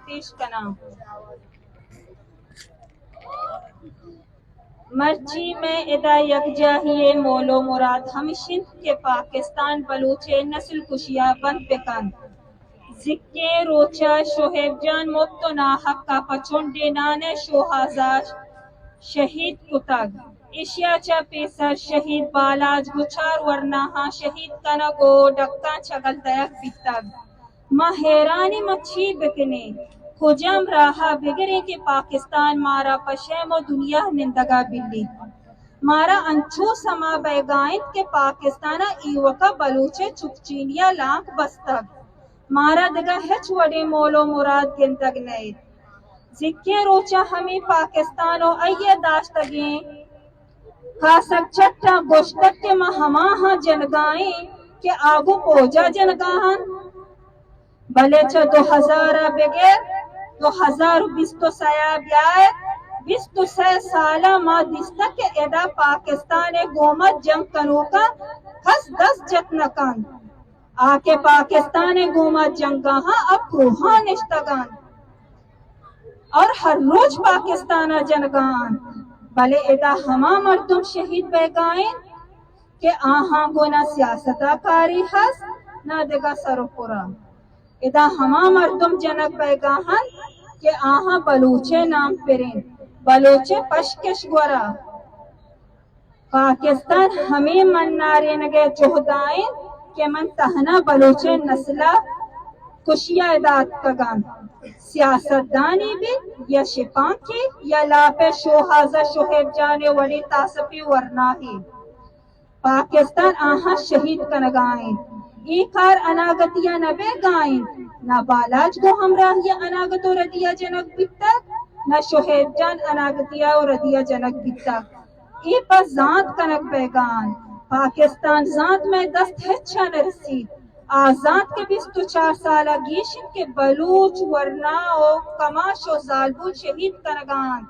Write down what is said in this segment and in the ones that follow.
پیش کناں۔ مرچی مئے ادا یکجاہی ءِ مول ءُ مراد ہمیش انت کہ پاکستان بلوچ ءِ نسل کشی ءَ بند بہ کنت۔ زکیں روچ ءَ شعیب جان مپت ءُ ناحق ءَ پہ چنڈے نان ءِ شوہاز ءَ شہید کتگ۔ ایشی ءَ چہ پیسر شہید بالاچ گوں چار ورناہاں شہید کنگ ءُ ڈکاں چگل دئیگ بیتگ۔ ما حیران ایں، ما چی بکنیں؟ کجام راہ ءَ بگریں کہ پاکستان مارا پہ شیم ءُ دنیا ءَ نندگ ءَ بلیت؟ مارا انچو سما بئیگا انت کہ پاکستان ءَ ایوک ءَ بلوچ ءِ چکچینی ءَ لانک بستگ۔ مارا دگہ ہچ وڑیں مول ءُ مراد گندگ نئیت۔ زکیں روچ ءَ ہمے پاکستان ءُ آئی ءِ داشتگیں کاسگ چٹاں گوشتگ کہ ما ہماہاں جنگا ایں کہ آ گوں پوج ءَ جنگا انت۔ بلے چہ دو ہزار ءَ بگر دو ہزار ءُ بیست ءُ سئے ءَ بیائیت، بیست ءُ سئے سال ءَ ما دیستگ کہ ادا پاکستان ءِ گوما جنگ کنوکاں کس دست جت نہ کنت۔ آ کہ پاکستان ءِ گوما جنگا انت، آ کوہاں نشتگ انت اور ہر روچ پاکستان ءَ جنگا انت، بلے ادا ہما مردم شہید بئیگا انت کہ آہاں گوں نہ سیاست ءَ کارے ہست، نہ دگہ سر ءُ پرا۔ ادا ہما مردم جنگ بئیگا انت کہ آہاں بلوچ ءِ نام پر انت، بلوچ ءِ پشکش گورا۔ پاکستان ہمے منارینگ ءِ جہد ءَ انت کہ من تہنا بلوچ ءِ نسل ءِ کشی ءَ ادا اتکگ آں۔ سیاستدانے بیت یا شپانکے یا لاپ ءِ شوہاز ءَ شعیب جان ءِ وڑیں تاسپیں ورناہے۔ پاکستان آہاں شہید کنگا انت۔ اے کار اناگتی ءَ نہ بیگا انت۔ نہ بالاچ گوں ہمراہی ءَ اناگت ءُ ردی ءَ جنگ بیتگ، نہ شعیب جان اناگتی ءَ ءُ ردی ءَ جنگ بیتگ۔ اے پہ زانت کنگ بیگا انت۔ پاکستان زانت مئے دست ہچ ءَ نہ رسیت۔ آ زانت کہ بیست ءُ چار سال ءَ گیش انت کہ بلوچ ورنا ءُ کماش ءُ زالبول شہید کنگا انت۔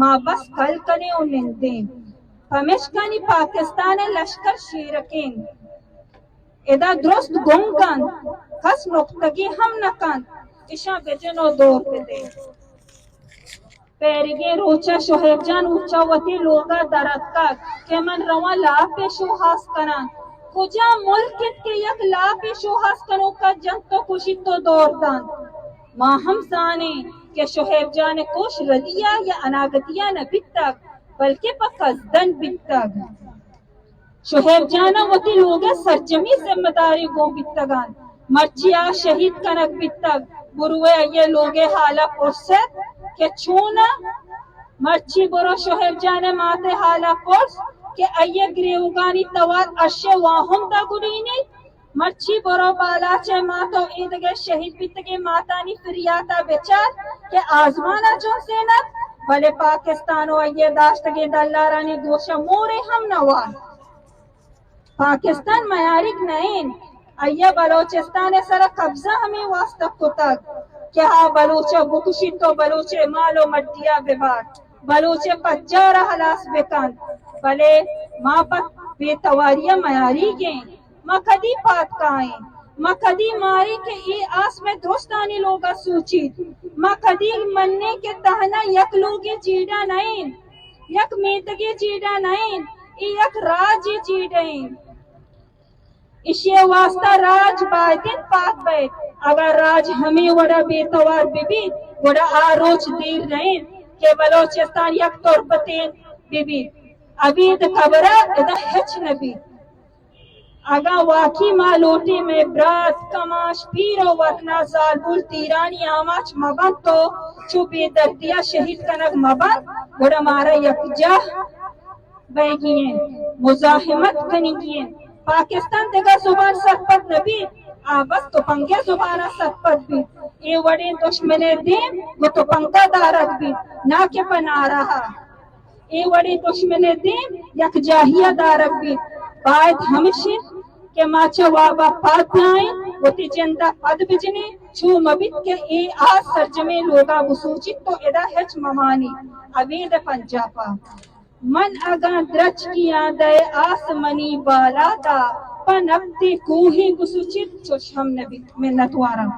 ما بس کل کنیں ءُ نندیں۔ پمیشکا نی پاکستان ءِ لشکر شیرک انت۔ ادا درست گنگ انت، کس نکتگی ہم نہ کنت، اشاں بجن ءُ دور بدے۔ پیرگیں روچ ءَ شعیب جان اوچ ءَ وتی لوگ ءَ در اتکگ کہ من رواں لاپ ءِ شوہاز کناں۔ کجا ملک انت کہ یک لاپ ءِ شوہاز کنوک ءَ جنت ءُ کشیت ءُ دور دنت؟ ما ہم زانیں کہ شعیب جان ءِ کوش ردی ءَ یا اناگتی ءَ نہ بیتگ، بلکہ پہ کزدن بیتگ۔ شعیب جان ءَ وتی لوگ ءِ سرجمی ذمہ داری گون بیتگ انت۔ مرچی آ شہید کنگ بیتگ، بروئے آئی ءِ لوگ ءِ حال ءَ پرس ات کہ چون ءَ؟ مرچی برو شعیب جان ءِ مات ءِ حال ءَ پرس کہ آئی ءِ گریوگانی توار ارش ءِ واہند ءَ گڈینیت۔ مرچی برو بالاچ ءِ مات ءُ ایدگہ شہید بیتگیں ماتانی فریات ءَ بچار کہ آزمان ءَ جنزین ات، بلے پاکستان ءُ آئی ءِ داشتگیں دلارانی گوش ءَ مورے ہم نہ وارت۔ پاکستان میاریگ نہ انت، آئی ءَ بلوچستان ءِ سرا قبضہ ہمے واستا کتگ کہ آ بلوچ ءَ بکشیت ءُ بلوچ ءِ مال ءُ مڈی ءَ ببارت، بلوچ ءِ پجار ءَ ہلاس بکنت، بلے ما پہ بے تواری ءَ میاریگ ایں۔ ما کدی پاد کائیں؟ ما کدی ماریں کہ اے آس مئے درستانی لوگ ءَ سوچیت؟ ما کدی منیں کہ تہنا یک لوگے جیڑہ نہ انت، یک میتگے جیڑہ نہ انت، اے یک راجے جیڑہ انت۔ ایشی ءِ واستا راج باید انت پاک بیت۔ اگاں راج ہمے وڑ ءَ بے توار بہ بیت، گڑا آ روچ دیر نہ انت کہ بلوچستان یک تربتیں بہ بیت۔ ابید قبر ءَ ادا ہچ نہ بیت۔ اگاں واقعی ما لوٹیں مئے برات، کماش، پیر ءُ ورنا، زالبول تیرانی آماچ مہ بنت ءُ چو بے دردی ءَ شہید کنگ مہ بنت، گڑا مارا یکجاہ بئیگی انت، مزاحمت کنگی انت۔ پاکستان دگہ زبان سرپد نہ بیت، آ بس تپنگ ءِ زبان ءَ سرپد بیت۔ اے وڑیں دشمن ءِ دیم گوں تپنگ ءَ دارگ بیت، نہ کہ پہ نعرہ ءَ۔ اے وڑیں دشمن ءِ دیم یکجاہی ءَ دارگ بیت۔ باید ہمیش انت کہ ما چہ واب ءَ پاد بیائیں، وتی جند ءَ پد بجنیں، چو مہ بیت کہ اے آس سرجمیں لوگ ءَ بسوچیت ءُ ادا ہچ مہ مانیت۔ ابید پنجاپ ءَ۔ من اگاں درچکیاں دئے آس منی بالاد ءَ، پہ نپتے کوہی بسوچیت چوش ہم نہ بیت۔ منتواراں۔